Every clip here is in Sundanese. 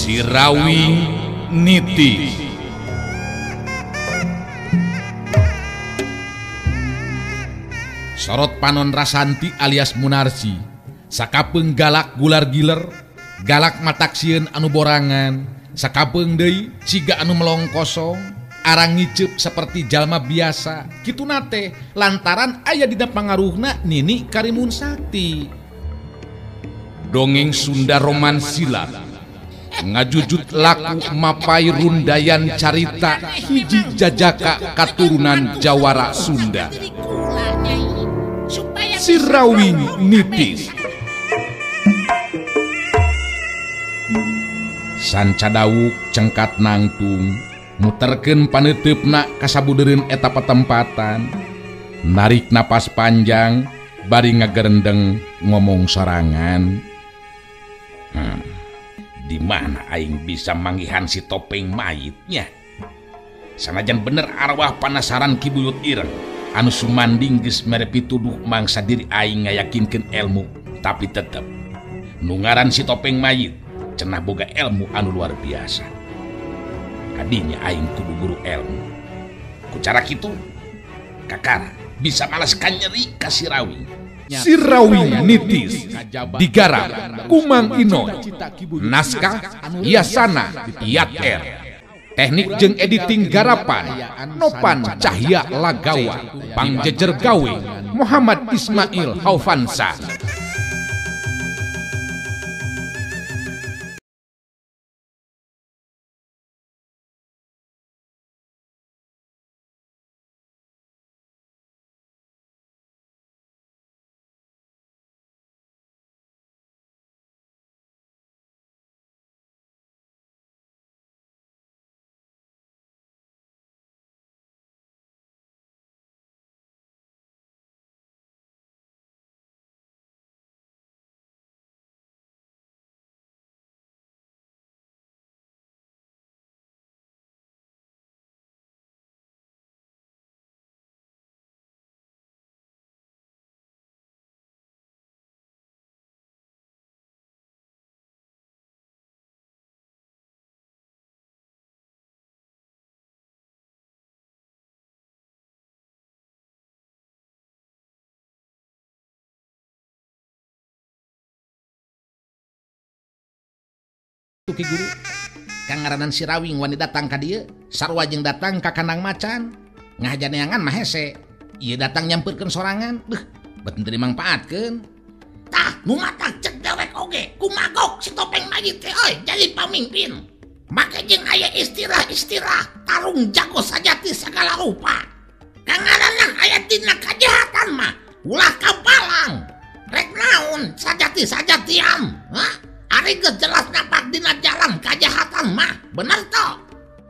Sirawing Niti. Sorot panon Rasanti alias Munarsi sakapeung galak gular giler, galak mataksieun anu borangan, sakapeung deui siga anu melong kosong, arang ngiceup seperti jalma biasa. Kituna teh lantaran aya dina pangaruhna Nini Karimun Sakti. Dongeng Sunda Roman Silat ngajujut laku mapai rundayan carita hiji jajaka katurunan Jawara Sunda. Sirawing Nitis. Sanca dawuk cengkat nangtung muterkeun paneuteup-na kasabudereun eta patempatan, narik napas panjang bari ngagerendeng ngomong sorangan. Di mana aing bisa manggihan si topeng mayitnya? Sanajan bener arwah panasaran Ki Buyut Ireng anu sumanding geus mere pituduh mangsa diri aing ngayakinkeun ilmu, tapi tetep nu ngaran si topeng mayit cenah boga ilmu anu luar biasa. Kadinya aing kudu guru ilmu. Ku cara kitu kakara bisa malas kanyeri ka Sirawing. Sirawing Nitis digarap Kumang Inoy, naskah Yasana Yat R, teknik jeung editing garapan Nopan Cahya Lagawa, pangjejer gawe Muhammad Ismail Haufansa. Ki Guru, kang ngaranan Sirawing wani datang ka dieu, sarua jeung datang ka kandang macan. Ngahajaneangan mah hese. Ieu datang nyampeurkeun sorangan. Beuh, bet teu dimangpaatkeun. Tah, nu matak cek dewek oge, kumagok si topeng mayit teh euy jadi pamimpin. Make jeung aya istilah-istilah tarung jago sajati sagala rupa. Kang ngaranna aya dina kajahatan mah ulah kapalang. Rek naon sajati-sajatian, hah? Ari geus jelas napak dina jalan kajahatan mah, bener toh?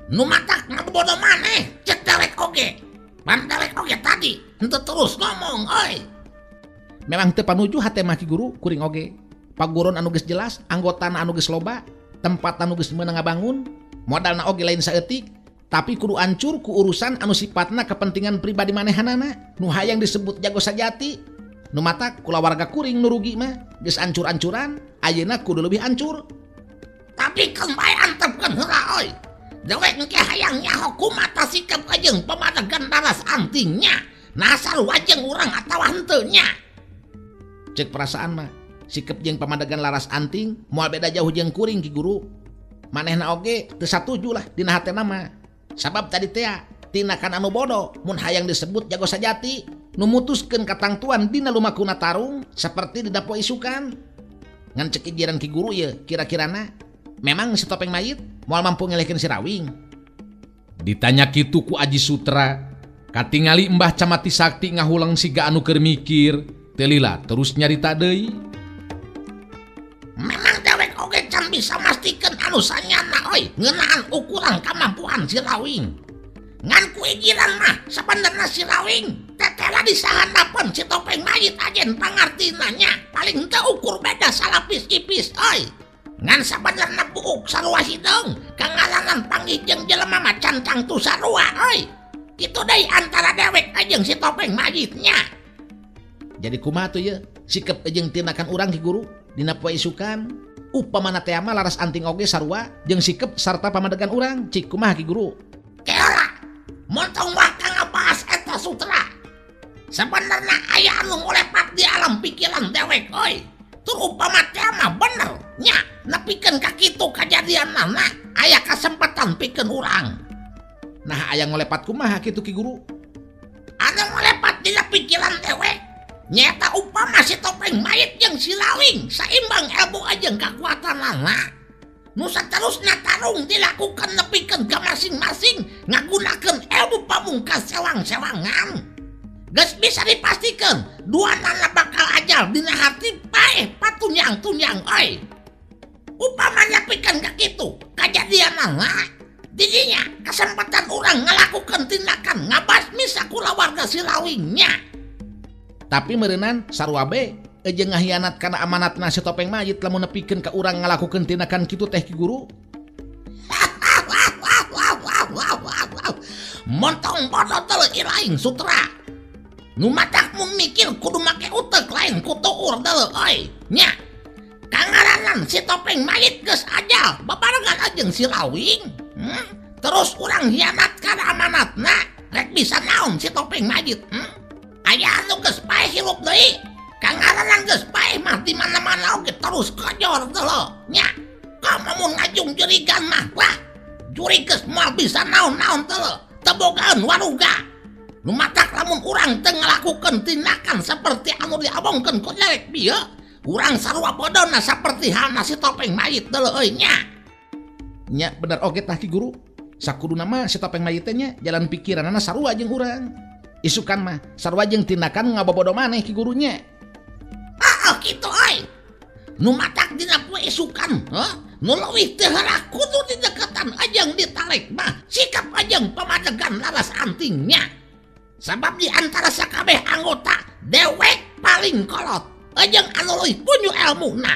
Nu matak ngabodoh maneh, cek dewek oge. Pan dewek oge tadi henteu terus ngomong euy. Memang teu panuju hate mah Ki Guru kuring oge. Paguron anu geus jelas, anggotana anu geus loba, tempat anu geus meunang ngabangun, modalna oge lain saeutik, tapi kudu ancur ku urusan anu sifatna kepentingan pribadi manehanana, nu hayang disebut jago sajati. Nu matak kulawarga kuring nu rugi mah geus ancur-ancuran, ayeuna kudu leuwih ancur. Tapi keun bae antepkeun heula euy. Dewek engke hayang nyaho kumaha sikap jeung pamadegan Laras Antingnya. Nah sarua jeung urang atawa henteu nya. Cek perasaan mah sikap jeung pamadegan Laras Anting moal beda jauh jeung kuring Ki Guru. Manehna oge teu satuju lah dina hatena mah. Sabab tadi teh tinakan anu bodoh mun hayang disebut jago sajati nu mutuskeun katangtuan dina lumakuna tarung seperti dina poe isukan. Ngan cek ijiran Ki Guru ieu kira-kirana memang si topeng mayit moal mampu ngelehkeun Sirawing. Ditanya kitu ku Aji Sutra, katingali Mbah Camati Sakti ngahulang siga anu keur mikir, teu lila terus nyarita deui. Memang dewek oge can bisa mastikeun anu sanyana euy ngeunaan ukuran kamampuan Sirawing. Ngan ku ijiran mah sabenerna Sirawing tetela disahandapeun si topeng mayit ajen pangartina nya paling teu ukur beda salapis ipis euy. Ngan sabenerna buuk sarua hideung kangaranan panggih jeung jelema mah cancang tu sarua euy. Kitu deui antara dewek jeung si topeng mayitnya. Jadi kumaha tuh ye sikap jeung tinakan urang Ki Guru dina poe isukan? Upamana teh mah laras anting oge sarua jeung sikep sarta pamadegan urang. Cik kumaha Ki Guru? Kela, montong waka ngabahas eta Sutra. Sebenarnya aya anu ngolepat di alam pikiran dewek euy. Tur upama teh mah bener nya nepikeun ka kitu kajadianna aya kasempatan pikeun urang. Nah aya ngolepat kumaha kitu Ki Guru? Anu ngolepat dina pikiran dewek nyata upama si topeng mayit jeung si Rawing saimbang ilmu jeung kakuatanana. Nu saterusna tarung dilakukan nepikeun ka masing-masing ngagunakeun ilmu pamungkas sewang-sewangan. Geus bisa dipastikan dua nana bakal ajal dina hati paeh patunyang-tunyang euy. Upamanya pikeun ka kitu kajadianana didinya kesempatan urang ngalakukeun tindakan ngabasmi sakulawarga si Rawingnya. Tapi meureunan sarua be jeung ngahianat kana amanatna si topeng mayit lamun nepikeun ka urang ngalakukeun tindakan kitu teh Ki Guru. Montong bodoh teu lain Sutra. Nu matak mun mikir kudu make utek lain ku tuur deuleu euy. Nya. Kangaranan si topeng mayit geus ajal babarengan jeung si Rawing. Terus urang hianat kana amanatna rek bisa naon si topeng mayit? Aya anu geus paeh hirup deui. Kangaranan geus paeh mah di mana-mana oge terus kojor deuleu nya. Komo mun ngajung jurigan mah wah jurig geus moal bisa naon-naon deuleu. Teu bogaeun waruga. Nu matak lamun urang teu ngalakukeun tindakan seperti anu diomongkeun ku dewek bieu, urang sarua bodona saperti halna si topeng mayit deuleu euy nya. Nya bener oge tah Ki Guru. Sakuduna mah si topeng mayit teh nya jalan pikiranana sarua jeung urang. Isukan mah sarua jeung tindakan ngabobodo maneh Ki Gurunya. Ah kitu euy. Nu matak dina poe isukan, heuh? Nu leuwih teu heula kudu dideketan ajeng ditalek mah sikap ajeng pamadegan laras antingnya. Sabab di antara sakabeh anggota dewek paling kolot ajeng anu leuwih punyu elmuna.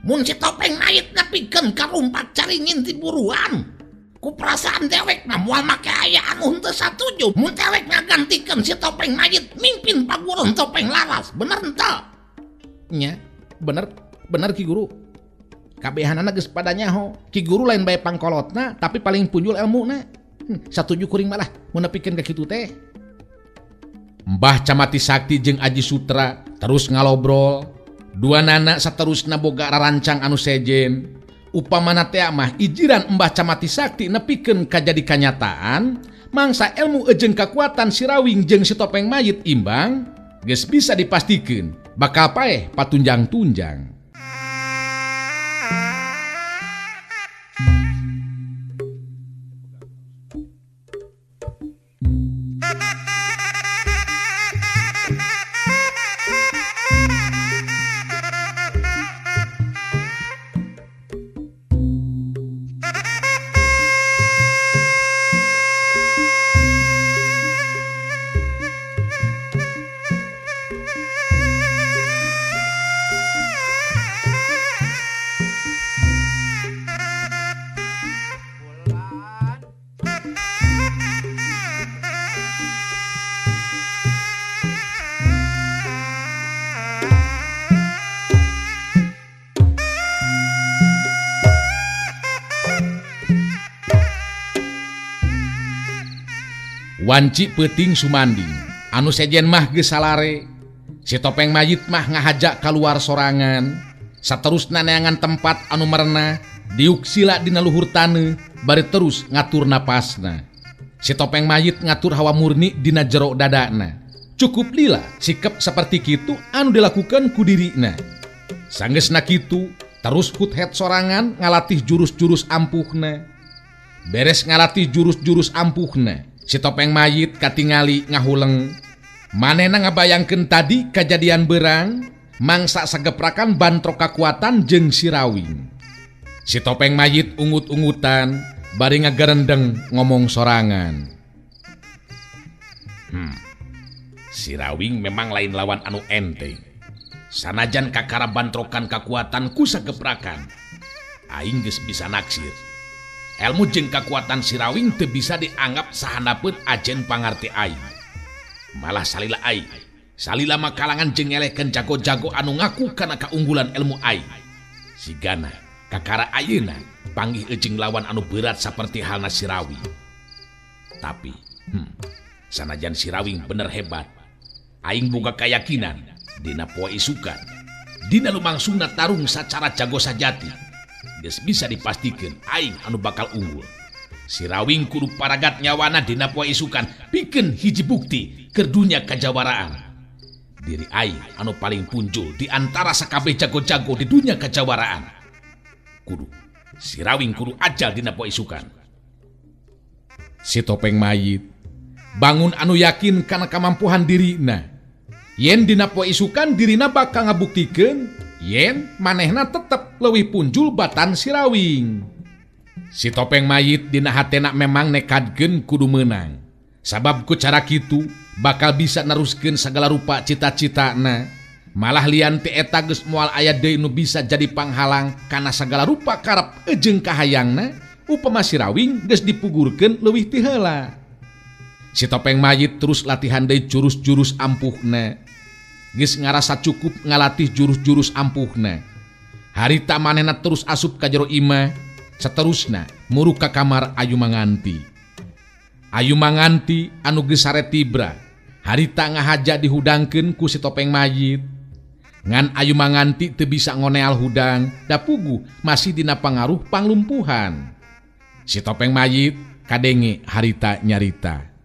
Mun si topeng mayit nepikeun ka rumpat caringin ti buruan. Ku perasaan dewek mah moal make aya anu henteu satuju mun dewek ngagantikeun si topeng mayit mimpin paguron topeng laras, bener henteu? Nya, bener, bener Ki Guru. Kabehanana geus pada nyaho. Ki Guru lain bae pangkolotna tapi paling punjul elmuna. Satuju kuring malah mun nepikeun ka kitu teh. Mbah Camati Sakti jeung Aji Sutra terus ngalobrol. Dua nana saterusna boga rarancang anu sejen. Upamana teh mah ijiran Mbah Camati Sakti nepikeun ka jadi kanyataan, mangsa ilmu jeung kakuatan si Rawing jeung si topeng mayit imbang, geus bisa dipastikeun bakal paeh patunjang-tunjang. Wanci peuting sumanding anu sejen mah geus salare. Si topeng mayit mah ngahaja kaluar sorangan. Saterusna neangan tempat anu merenah, diuk sila dina luhur taneuh bari terus ngatur napasna. Si topeng mayit ngatur hawa murni dina jero dadana. Cukup lila sikep seperti kitu anu dilakukan ku dirina. Sanggeusna kitu terus hut-het sorangan ngalatih jurus-jurus ampuhna. Beres ngalatih jurus-jurus ampuhna, si topeng mayit katingali ngahuleng. Manehna ngabayangkeun tadi kajadian berang, mangsa sageprakan bantrok kakuatan jeung si Rawing. Si topeng mayit ungut-ungutan bari ngagerendeng ngomong sorangan. Si Rawing memang lain lawan anu enteng. Sanajan kakara bantrokan kakuatan ku sageprakan, aing geus bisa naksir. Elmu jeung kakuatan si Rawing teu bisa dianggap sahanapeun ajen pangarti aing. Malah salila aing, salila mah kalangan jeung ngelehkeun jago-jago anu ngaku kana kaunggulan ilmu aing. Sigana Kakara ayeuna panggih eucing lawan anu berat saperti halna si Rawing. Tapi, sanajan si Rawing bener hebat, aing boga kayakinan dina poe isukan, dina lumangsungna tarung sacara jago sajati, geus bisa dipastikeun aing anu bakal unggul. Si Rawing kudu paragat nyawana dina poe isukan pikeun hiji bukti keur dunya kajawaraan. Diri aing anu paling punjul di antara sakabeh jago-jago di dunya kajawaraan. Kudu si Rawing kudu ajal dina poe isukan. Si topeng mayit bangun anu yakin kana kamampuhan dirina. Yen dina poe isukan dirina bakal ngabuktikeun yen manehna tetep leuwih punjul batan si Rawing. Si topeng mayit dina hatena memang nekadkeun kudu meunang. Sabab ku cara kitu bakal bisa neruskeun sagala rupa cita-citana. Malah lian ti eta geus moal aya deui nu bisa jadi panghalang kana sagala rupa karep jeung kahayangna upama si Rawing geus dipugurkeun leuwih ti heula. Si topeng mayit terus latihan deui jurus-jurus ampuhna. Geus ngarasa cukup ngalatih jurus-jurus ampuhna. Harita manehna terus asup ka jero imah, saterusna muruk ka kamar Ayu Manganti. Ayu Manganti anu geus sare tibra, harita ngahaja dihudangkeun ku si topeng mayit. Ngan Ayu Manganti teu bisa ngoneal hudang, da puguh masih dina pangaruh panglumpuhan. Si topeng mayit kadenge harita nyarita.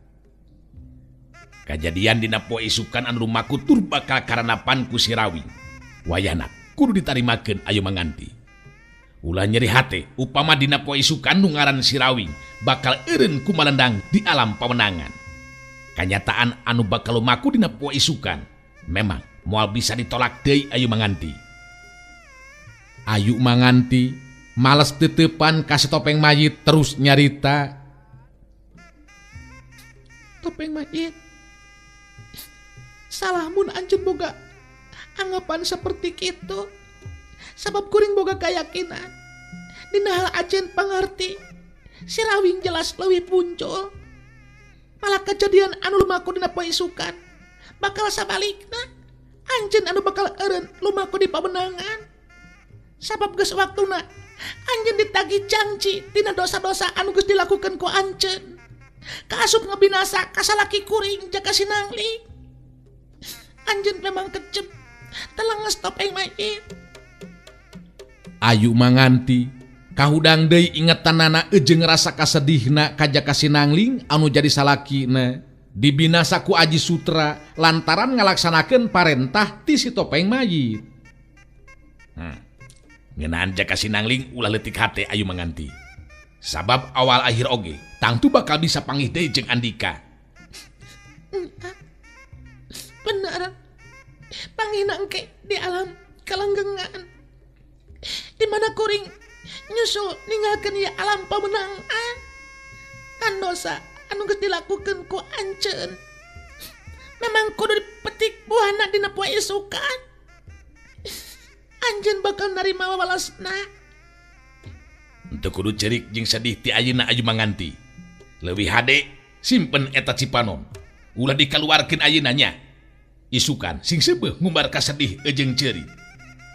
Kajadian dina poe isukan anu lumaku tur bakal karanapan ku si Rawing. Wayahna kudu ditarimakeun Ayu Manganti. Ulah nyeri hate upama dina poe isukan nu ngaran si Rawing bakal eureun kumalendang di alam pamenangan. Kanyataan anu bakal lumaku dina poe isukan memang moal bisa ditolak deui Ayu Manganti. Ayu Manganti males teteupan ka si topeng mayit terus nyarita. Topeng mayit, salah mun anjeun boga anggapan seperti kitu. Sabab kuring boga kayakinan dina hal ajen pangarti si Rawing jelas leuwih muncul. Malah kejadian anu lumaku dina poe isukan bakal sabalikna. Anjeun anu bakal eureun lumaku di pamenangan. Sabab geus waktuna anjeun ditagih janji tina dosa-dosa anu geus dilakukeun ku anjeun. Kaasup ngebinasa ka salaki kuring Jaka Sinangling. Anjeun memang kecep telenges topeng mayit. Ayu Manganti kahudang deui ingetanana jeung rasa kasedihna ka Jaka Sinangling anu jadi salakina dibinasa ku Aji Sutra lantaran ngalaksanakeun parentah ti si topeng mayit. Ngeunaan Jaka Sinangling ulah leutik hate Ayu Manganti. Sabab awal akhir oge tangtu bakal bisa panggih deui jeung Andika. Bener, panggihna engke di alam kalenggengan di mana kuring nyusul ninggalkeun ieu alam pamenangan. Kan dosa anu geus dilakukeun ku anjeun memang kudu dipetik buahna dina poe isukan. Anjeun bakal narima wawalasna. Teu kudu cerik jeung sedih ti ayeuna Ayu Manganti. Leuwih hade simpen eta cipanon. Ulah dikaluarkeun ayeuna nya. Isukan sing seubeuh ngumbar kasedih jeung ceurik.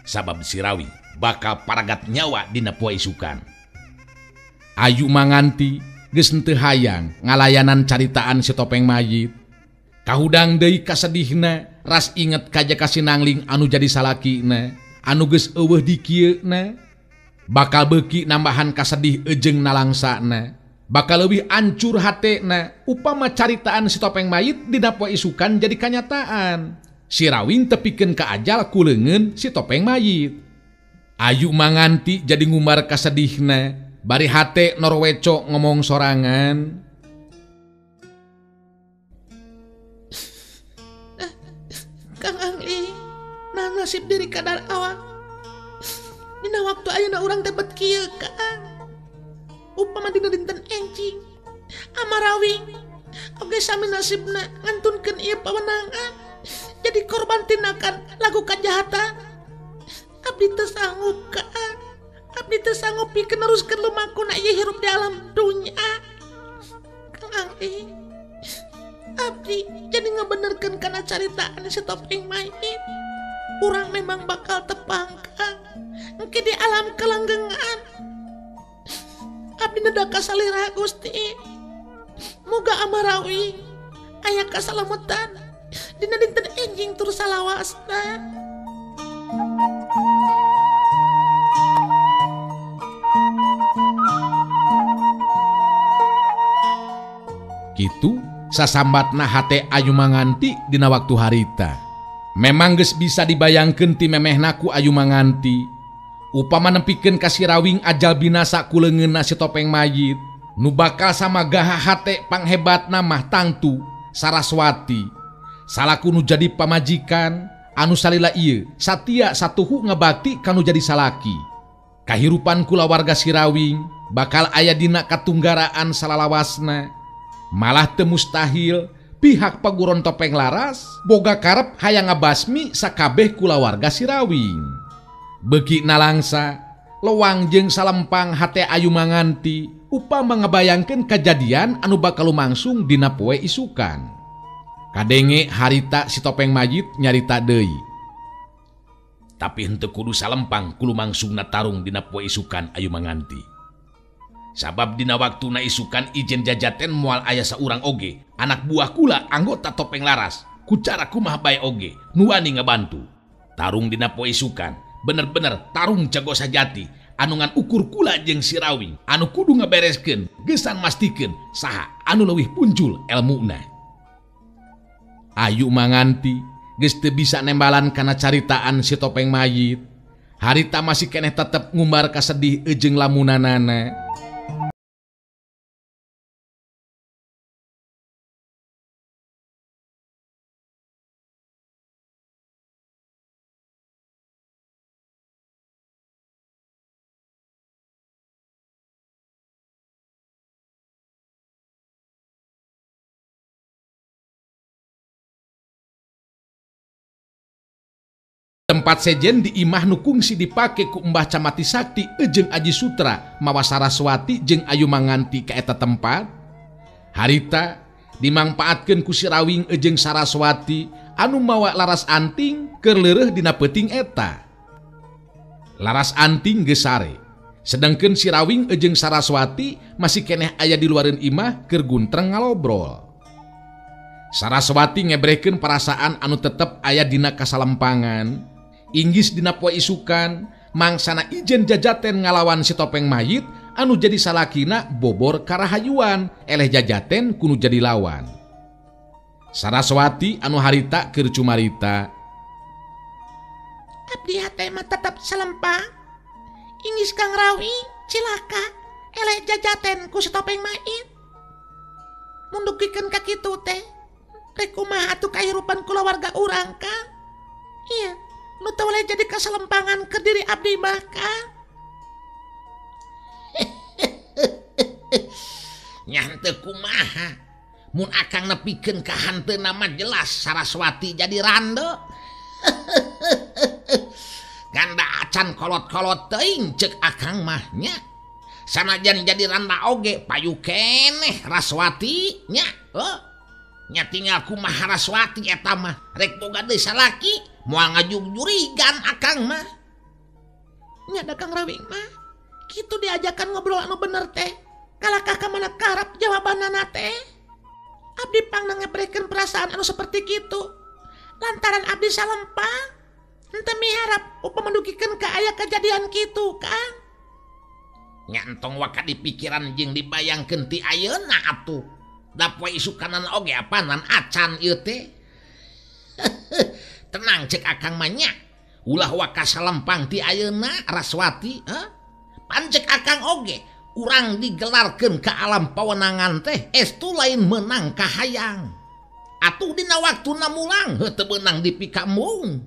Sabab si Rawing bakal paragat nyawa dina poe isukan. Ayu Manganti geus henteu hayang ngalayanan caritaan si topeng mayit. Kahudang deui kasedihna ras inget ka Jaka Sinangling anu jadi salakina, anu geus eueuh di kieuna. Bakal beuki nambahan kasedih jeung nalangsana. Bakal leuwih ancur hatena upama caritaan si topeng mayit dina poe isukan jadi kanyataan. Si Rawing tepikeun ka ajal ku leungeun si topeng mayit. Ayu Manganti jadi ngumbar kasedihna, bari hate norweco ngomong sorangan. Kang Angli, nah nasib diri kadar awak. Dina waktu ayeuna urang teh bet kieu Kang. Upama dina dinten enjing Amarawing oge sami nasibna ngantunkeun ieu pawenangan jadi korban tindakan laku kajahatan. Abdi teu sanggup Kang. Abdi teu sanggup pikeun neruskeun lumakuna ieu hirup di alam dunya. Kang Angli, abdi jadi ngabenerkeun kana caritaan si topeng mayit. Urang memang bakal tepang Kang Engke di alam kelanggengan. Abdi nedak kasalira Gusti. Muga amarawi aya kasalametan dina dinten enjing tur salawasna. Kitu sasambatna hate Ayu Manganti dina waktu harita. Memang geus bisa dibayangkeun ti memehna ku Ayu Manganti. Upama nempikeun ka Sirawing ajal binasa ku leungeunna si topeng mayit, nu bakal samagaha hate panghebatna mah tangtu Saraswati. Salaku nu jadi pamajikan anu salila ieu satia satuhu ngabakti kanu jadi salaki. Kahirupan kulawarga Sirawing bakal aya dina katunggaraan salalawasna. Malah teu mustahil pihak paguron topeng laras boga karep hayang ngabasmi sakabeh kulawarga Sirawing. Beuki nalangsa lewang jeung salempang hate Ayu Manganti upama ngabayangkeun kajadian anu bakal lumangsung dina poe isukan. Kadenge harita si topeng mayit nyarita deui. Tapi henteu kudu salempang ku lumangsungna tarung dina poe isukan Ayu Manganti. Sabab dina waktuna isukan ijen jajaten moal aya saurang oge, anak buah kula anggota topeng laras, ku cara kumaha bae oge, nu wani ngabantu. Tarung dina poe isukan, bener-bener tarung jago sajati, anu ngan ukur kula jeung Sirawing, anu kudu ngabereskeun, geusan mastikeun saha anu leuwih punjul elmuna. Ayu Manganti geus teu bisa nembalan kana caritaan si topeng mayit. Harita masih keneh tetep ngumbar kasedih jeung lamunanana. Tempat sejen di imah nu kungsi dipake ku Mbah Camati Sakti jeung Aji Sutra mawa Saraswati jeung Ayu Manganti ka eta tempat. Harita dimangpaatkeun ku Sirawing jeung Saraswati anu mawa laras anting keur leureuh dina peuting eta. Laras anting geus sare, sedangkeun Sirawing jeung Saraswati masih keneh aya di luareun imah keur guntreng ngalobrol. Saraswati ngebrehkeun perasaan anu tetep aya dina kasalempangan. Inggis dina poe isukan mangsana ijen jajaten ngalawan si topeng mayit anu jadi salakina bobor karahayuan eleh jajaten kunu jadi lawan. Saraswati anu harita keur cumarita. Abdi hate mah tetep salempang. Inggis Kang Rawi cilaka eleh jajaten ku si topeng mayit. Mun dugikeun ka kitu teh rek kumaha atuh kahirupan kulawarga urang Kang? Iya, nu teu boleh jadi kasalempangan ke diri abdi mah Kang. Nya henteu kumaha mun akang nepikeun ka hanteuna mah jelas Saraswati jadi rande. Ganda acan kolot-kolot teuing ceuk akang mah nya. Sanajan jadi randa oge payu keneh Raswati nya. Heuh. Nya tinggal kumaha Raswati eta mah rek boga deui salaki moal ngajugjurigan akang mah. Nya da Kang Rawing mah kitu diajakan ngobrol anu bener teh kalakah ka mana karep jawabanana teh. Abdi pangna ngebrekeun perasaan anu seperti kitu lantaran abdi salempang henteu miharap upama dugikeun ka aya kejadian kitu Kang. Nya entong waka dipikiran jeung dibayangkeun ti ayeuna atuh. Da poe isukanan oge apanan acan ieu teh. Tenang cek akang mah nya. Ulah waka salempang ti ayeuna Raswati, heh. Pan cek akang oge urang digelarkeun ka alam pawenangan teh estu lain meunang kahayang. Atuh dina waktuna mulang heuh teu beunang dipikamung.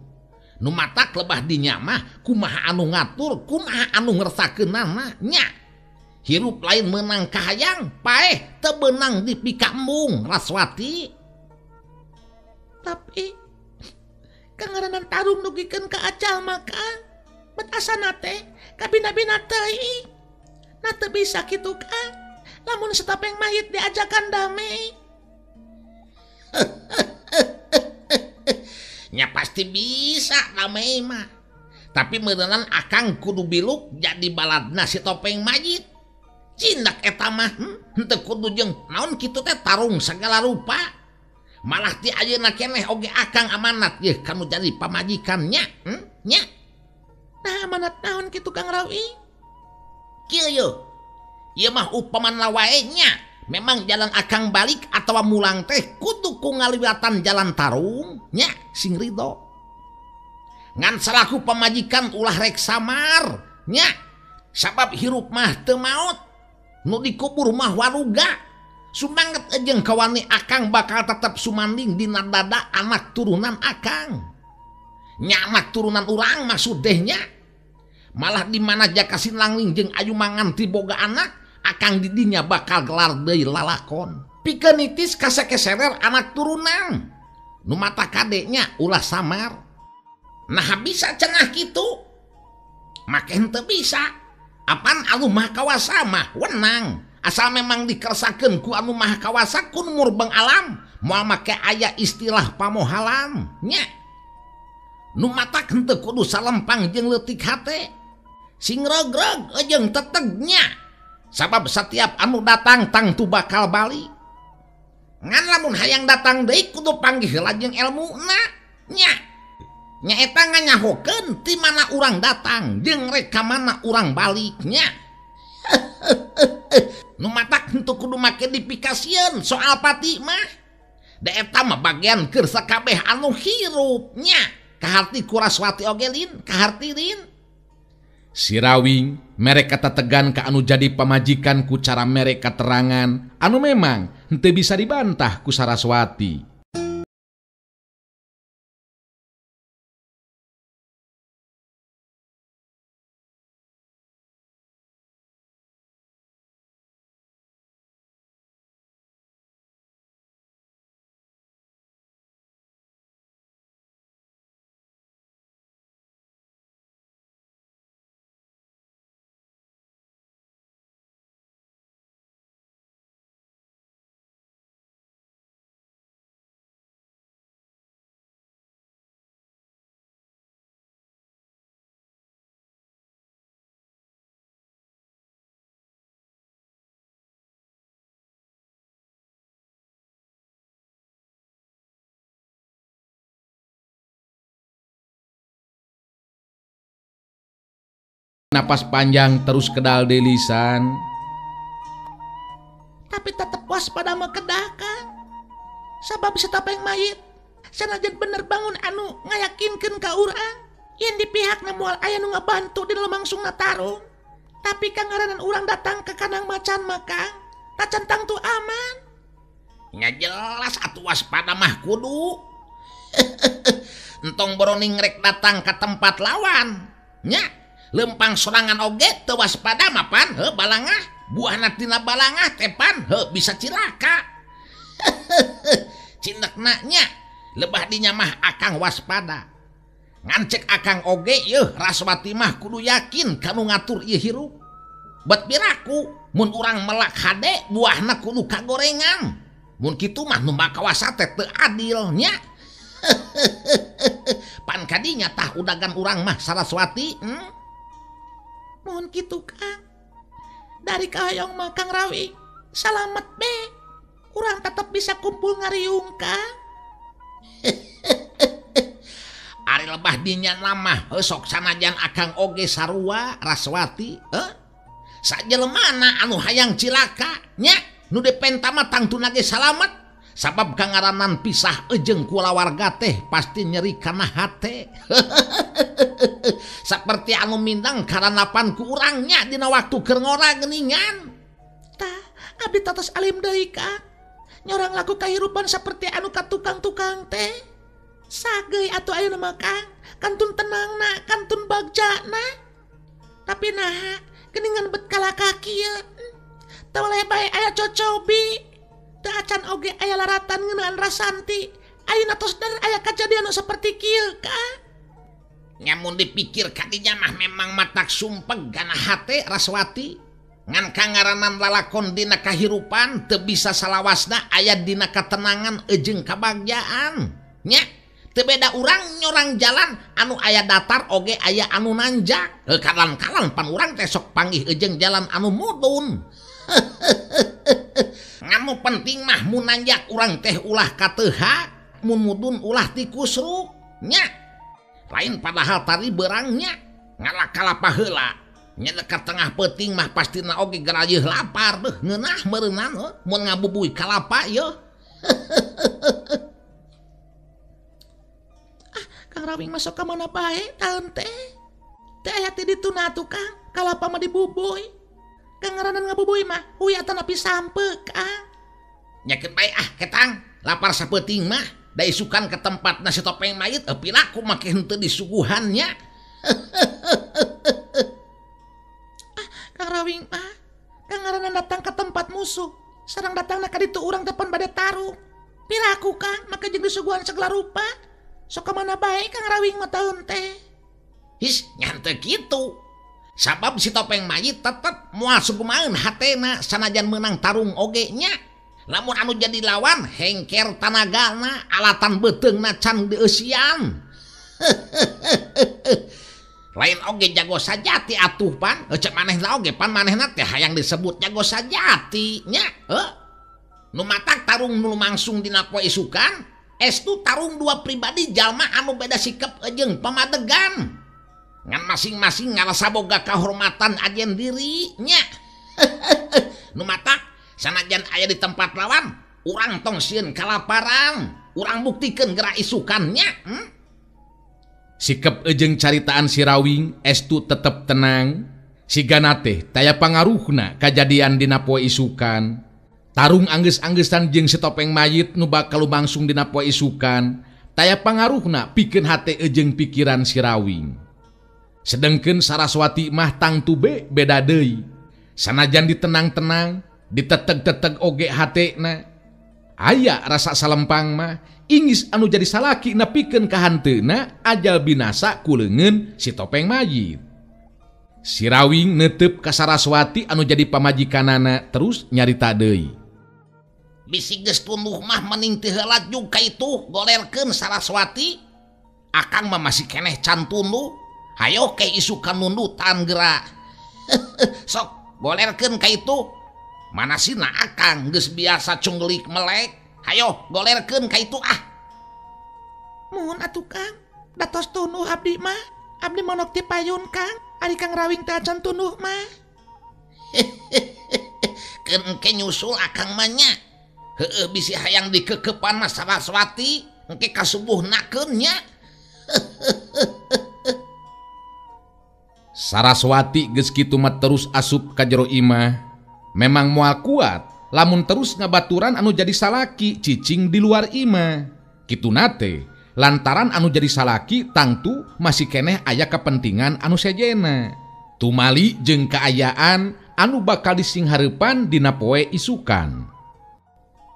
Nu matak lebah dinya mah kumaha anu ngatur, kumaha anu ngersakeunana nya. Hirup lain menang kahayang, paeh teu beunang dipikambung Raswati. Tapi kangaranan tarung dugikeun ka ajal mah Kang. Bet asana teh kabina-bina teuing. Nah teu bisa kitu Kang. Lamun satapeng mayit diajakan damai. Nya pasti bisa damai mah. Tapi meureunan akang kudu biluk jadi baladna si topeng mayit. Cindak eta mah henteu kudu jeung naon kitu teh tarung segala rupa. Malah ti ayeuna keneh oge akang amanat yeuh kanu jadi pamajikannya, nya. Nah amanat naon kitu Kang Rawi? Kieu yeuh. Ieu mah upaman wae nya. Memang jalan akang balik atawa mulang teh kudu ku ngaliwatan jalan tarung nya sing ridho. Ngan salaku pamajikan ulah rek samar nya. Sabab hirup mah teu maot. Nu dikubur mah waruga. Sumanget jeung kawani akang bakal tetep sumanding dina dada anak turunan akang. Nya anak turunan urang maksud deh nya. Malah di mana Jaka Sinangling jeung Ayu Manganti boga anak, akang didinya bakal gelar deui lalakon. Pikeun nitis kasekeserer anak turunan. Nu mata kadenya ulah samar. Nah bisa cenah kitu. Make henteu bisa. Apan anu Maha Kawasa mah wenang. Asal memang dikersakeun ku anu Maha Kawasa ku nu murbeng alam, moal make aya istilah pamohalan nya. Nu matak henteu kudu salempang jeung leutik hate. Sing regreg jeung tetegnya. Sabab setiap anu datang tangtu bakal balik. Ngan lamun hayang datang deui kudu panggih heula jeung elmuna nya. Nyaeta nganyahokeun ti mana urang datang jeung rek ka mana urang baliknya. Nu matak henteu kudu make dipikasieun soal pati mah. Da eta mah bagian keur sakabeh anu hirup nya. Kaharti ku Raswati oge lin, kaharti lin. Si Rawing mere katategan ka anu jadi pamajikan ku cara mere katerangan anu memang henteu bisa dibantah ku Saraswati. Napas panjang terus kedal di lisan. Tapi tetep waspada mah kedah Kang. Sabab si topeng mayit sanajan bener bangun anu ngayakinkeun ka urang yen di pihakna moal aya nu ngabantu di lemangsungna tarung. Tapi kang ngaranan urang datang ke kandang macan mah Kang, tacan tangtu aman. Nya jelas atuh waspada mah kudu. Entong boroning rek datang ka tempat lawan nya. Lempang sorangan oge teu waspada mapan heuh balangah buahna tina balangah teh pan heuh bisa cilaka. Cindekna nya lebah dinya mah akang waspada. Ngan cek akang oge yeuh Raswati mah kudu yakin kanu ngatur ieu hirup. Bet piraku mun urang melak hade buahna kudu kagorengan. Mun kitu mah nu Maha Kawasa teh teu adil nya. Pan kadinya tah udagan urang mah Saraswati. Mohon kitu Kang. Dari kahayong mah Kang Rawi salamet be. Urang tetep bisa kumpul ngariung Kang. Ari lebah dinya mah sok sanajan akang oge sarua Raswati heuh. Sajelemana anu hayang cilaka nya nu dipenta mah tangtuna ge salamet. Sabab kangaranan pisah jeung kulawarga teh pasti nyeri kana hate. Saperti anu mindang karanapan ku urangnya dina waktu keur ngora geuningan. Tah, abdi tatos alim deui Kang. Nyorang laku kahirupan saperti anu ka tukang-tukang teh. Sageuy atuh ayeuna mah Kang, kantun tenangna, kantun bagjana. Tapi naha geuningan bet kalakah kieu. Teu bae aya cocobi. Teu acan oge aya laratan ngeunaan Rasanti. Ayeuna tos der aya kajadian nu saperti kieu Kang. Nyamun dipikir kadinya mah memang matak sumpeg kana hate Raswati. Ngan kangaranan lalakon dina kahirupan teu bisa salawasna aya dina katenangan jeung kabagjaan. Nya Teu beda urang nyorang jalan anu aya datar oge aya anu nanjak. Heuh kalan-kalan pan urang teh sok panggih jeung jalan anu mudun. Ngan nu penting mah mun nanjak urang teh ulah kateuha, mun mudun ulah tikusruk nya. Lain padahal tadi berangnya ngalak kalapa heula. Nya dekat tengah peuting mah pastina oge garayeuh lapar deuh ngeunah meureunnan heuh mun ngabubuy kalapa yeuh. Kang Rawing masuk ka mana bae taeun teh. Teh aya ti ditu na atuh Kang, kalapa mah dibubuy. Kang ngaranan ngabubuy mah huyatan api sampe Kang. Nyakeun bae ah ketang, lapar sapeuting mah da isukan ke tempat nasi topeng mayit piraku make henteu disuguhannya. Ah, Kang Rawing mah, Kang ngaranan datang ke tempat musuh, sareng datangna ka ditu urang teh pan bade tarung. Piraku Kang make jeung disuguhan segala rupa. Sok ka mana bae Kang Rawing mah taeun teh. His nya henteu kitu. Sabab si topeng mayit tetep moal sugumaeun hatena sanajan meunang tarung oge nya. Lamun anu jadi lawan hengker tanagana alatan beuteungna can dieusian. Lain oge jago sajati atuh pan, cek manehna oge pan manehna teh hayang disebut jago sajati nya. Heuh. Nu matak tarung nu lumangsung dina poe isukan, estu tarung dua pribadi jalma anu beda sikep jeung pamadegan. Ngan masing-masing ngarasa boga kahormatan ajen diri nya. Nu matak sanajan aya di tempat lawan, urang tong sieun kalaparan, urang buktikeun gerak isukannya. Sikep jeung caritaan si Rawing estu tetep tenang, sigana teh taya pangaruhna kajadian dina poe isukan. Tarung anggeus-anggeustan jeung si topeng mayit nu bakal lumangsung dina poe isukan, taya pangaruhna pikeun hate jeung pikiran si Rawing. Sedengkeun Saraswati mah tangtu be beda deui. Sanajan ditenang-tenang, diteteg-teteg oge hatena. Aya rasa salempang mah ingis anu jadi salaki nepikeun ka hanteuna ajal binasa ku leungeun si topeng mayit. Si Rawing netep ka Saraswati anu jadi pamajikanana terus nyarita deui. Bisi geus tunduh mah mending teu heula jug ka itu golerkeun Saraswati. Akang mah masih keneh can tunduh. Hayo ke isukan nundutan geura. Sok golerkeun ka itu. Mana sina akang geus biasa cunggelik melek. Hayo golerkeun ka itu ah. Muhun atuh Kang, datos tunduh abdi mah. Abdi monok ti payun Kang, ari Kang Rawing teh acan tunduh mah. Keun engke nyusul akang mah nya. Heueuh bisi hayang dikekepan mah Saraswati, engke kasubuhnakeun nya. Saraswati geus kitu mah terus asup ka jero imah. Memang moal kuat lamun terus ngabaturan anu jadi salaki cicing di luar imah. Kituna teh lantaran anu jadi salaki tangtu masih keneh aya kepentingan anu sejena. Tumali jeung kaayaan anu bakal disinghareupan dina poe isukan.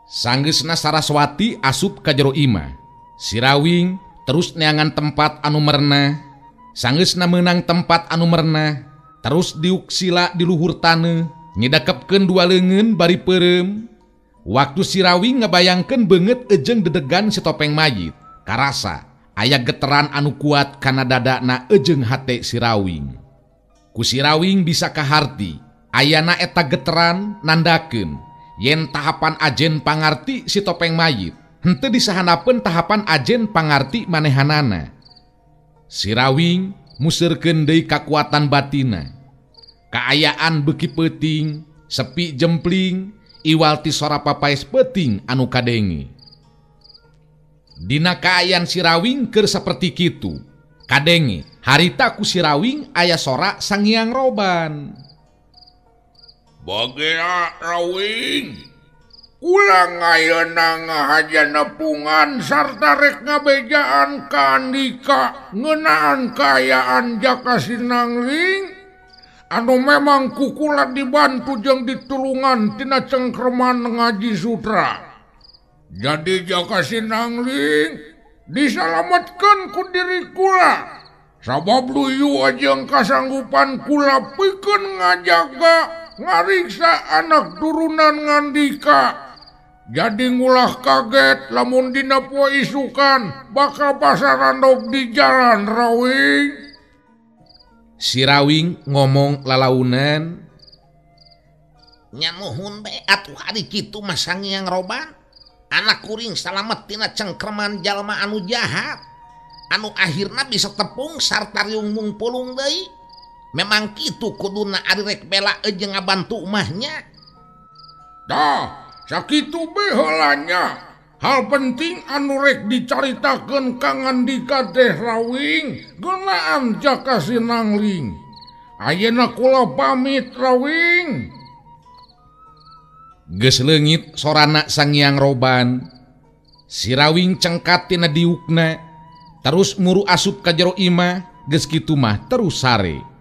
Sanggeusna Saraswati asup ka jero imah. Si Rawing terus neangan tempat anu merenah. Sanggeusna meunang tempat anu merenah, terus diuk sila di luhur taneuh, nyidakepkeun dua leungeun bari peureum. Waktu si Rawing ngabayangkeun beungeut ejeng dedegan si topeng mayit, karasa aya geteran anu kuat kana dadana ejeng hate si Rawing. Ku si Rawing bisa kaharti, ayana eta geteran nandakeun yen tahapan ajen pangarti si topeng mayit henteu disahanapeun tahapan ajen pangarti manehanana. Si Rawing museurkeun deui kakuatan batina. Kaayaan beuki peuting, sepi jempling, iwal ti sora papaes peuting anu kadenge. Dina kaayaan si Rawing keur saperti kitu, kadenge harita ku si Rawing aya sora Sangiang Roban. Bagea Rawing, ulang ayeuna ngahaja nepungan sarta rek ngabejaan ka Andika ngeunaan kaayaan Jaka Sinangling anu memang kukula dibantu jeung ditulungan tina cengkerman ngaji sutra. Jadi Jaka Sinangling disalametkeun ku diri kula sabab luyu jeung kasanggupan kula pikeun ngajaga ngariksa anak turunan Ngandika. Jadi ngulah kaget lamun dina poe isukan bakal pasarandog di jalan Rawing. Si Rawing ngomong lalaunan. Nya nuhun bae atuh ari kitu mah Sangiang Roban. Anak kuring salamet tina cengkerman jalma anu jahat. Anu akhirna bisa tepung sarta riung mungpulung deui. Memang kitu kuduna ari rek bela jeung ngabantu mahnya. Tah, sakitu be heulanya. Hal penting anu rek dicaritakeun ka Ngandika teh Rawing geunaan Jaka Sinangling. Ayeuna kula pamit Rawing. Geus leungit sorana Sangiang Roban. Si Rawing cengkat tina diukna, terus muru asup ka jero imah, geus kitu mah terus sare.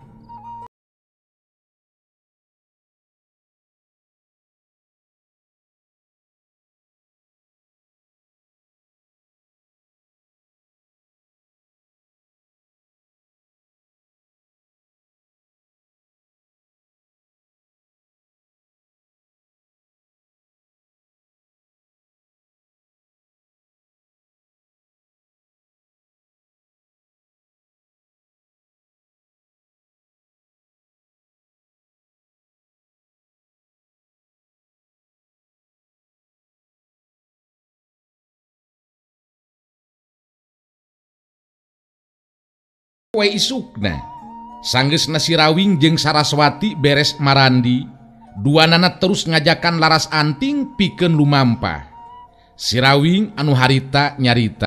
Poe isukna sanggeusna si Rawing jeung Saraswati beres marandi, duanana terus ngajakan laras anting pikeun lumampah. Si Rawing anu harita nyarita.